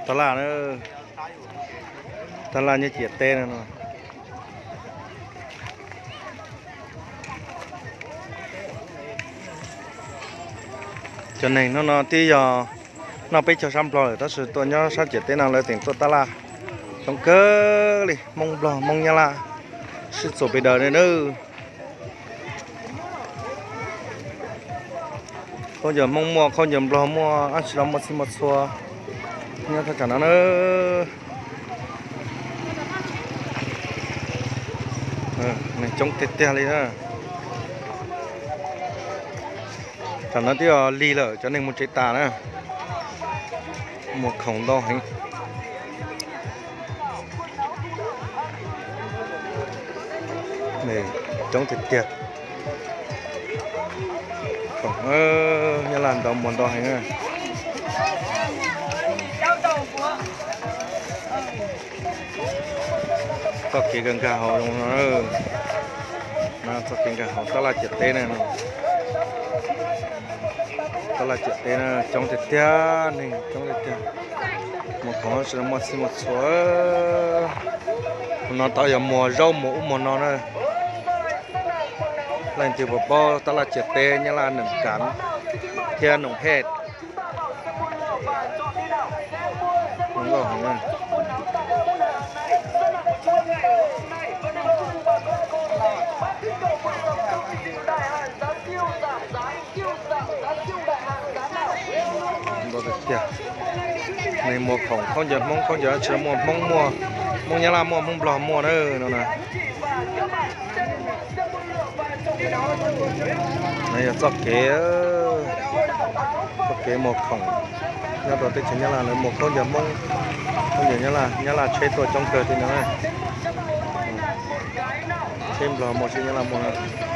Taj laj na, taj laj nyob ciam teb no. Cov neeg hnub no twb yog noj peb caug sab Nplog lawm tab sis tuaj nyob sab ciam teb no lawv tseem tuaj taj laj coob kawg li, Hmoob Nplog Hmoob Nyab Laj sib txuas pes daws li na. Khaub ncaws Hmoob muaj, khaub ncaws Nplog muaj, dab tsi los muaj txhij muaj txhua nyob thaj tsam no na. Neeg coob tiag tiag li na. Tam no twb lig lawm, cov neeg mus tsev tas na. Muag khoom ntau heev. Coob tiag tiag. Khoom Nyab Laj ntau, muag ntau heev. Txoj kev nkag nkag hauv zoo no, txoj kev nkag hauv taj laj ciam teb na. Taj laj ciam teb na coob tiag tiag, neeg coob tiag tiag. Muag khoom sawv daws muaj txhij muaj txhua. Hnub no tau yog muag zaub muag ub muag no na. Leej twg puas paub taj laj ciam teb Nyab Laj Nees Kav thiab Noom Hej. Neeg muag khoom khaub ncaws Hmoob, khaub ncaws dab tsi los muaj, Hmoob muaj, Hmoob Nyab Laj muaj, Hmoob Nplog muaj na no na. No yog txoj kev, txoj kev muag khoom nyob rau teb chaws Nyab Laj, lawv muag khaub ncaws Hmoob, khaub ncaws Nyab Laj, Nyab Laj tsheb tuaj coob kawg li no. Tsheb Nplog muaj, tsheb Nyab Laj muaj na.